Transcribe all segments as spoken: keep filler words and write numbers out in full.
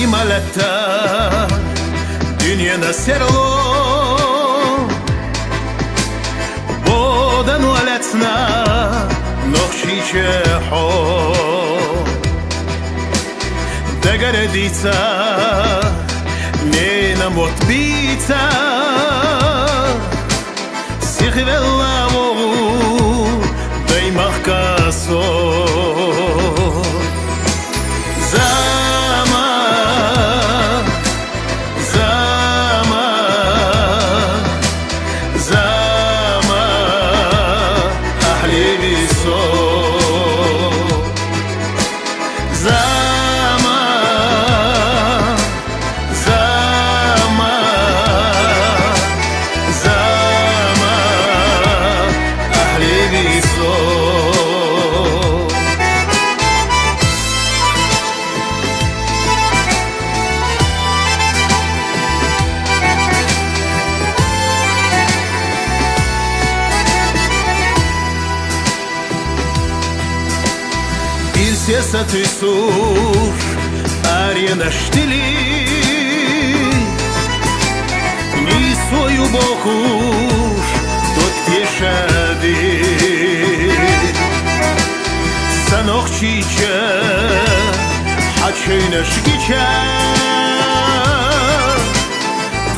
Ималатта дунена серло, бодан валацна нохчийча хьо. Дагара дица, менам вот бица, сихвелла вогу даймахка со. Зама, зама, зама, ахлеви со. Зама, зама, зама, ахлеви со. Ил сесатуй сур арена штили, ни сою бохуш тот тешади. Са нохчийча хьачуйнаш гича,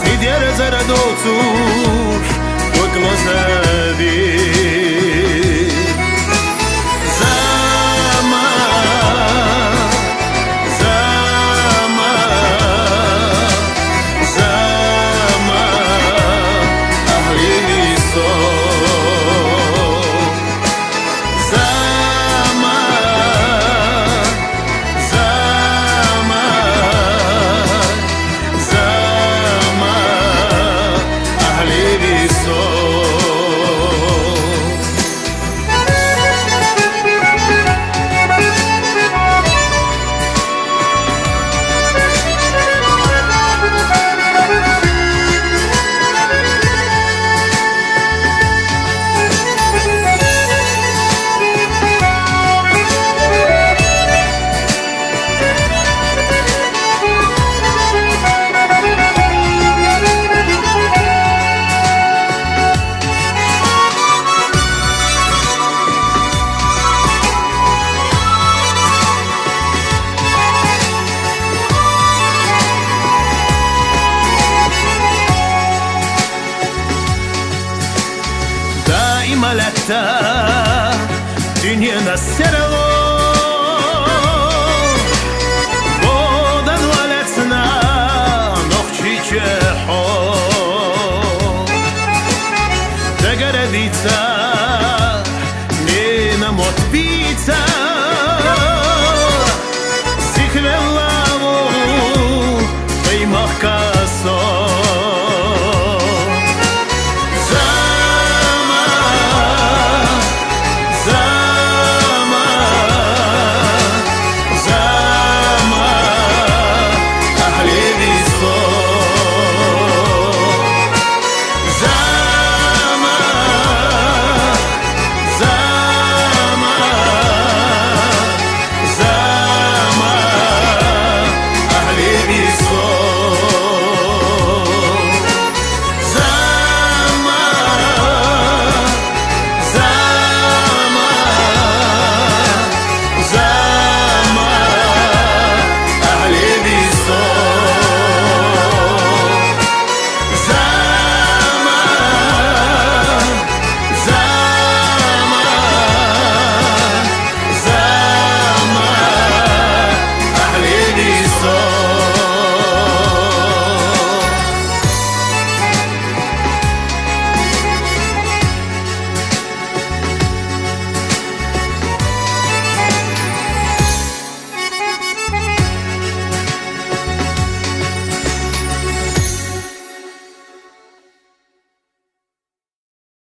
цӀидера зара доцуш, ваклазави. Зама, зама, зама, ахлеви со. Зама, зама, зама, ахлеви со. Даималатта дунена серло,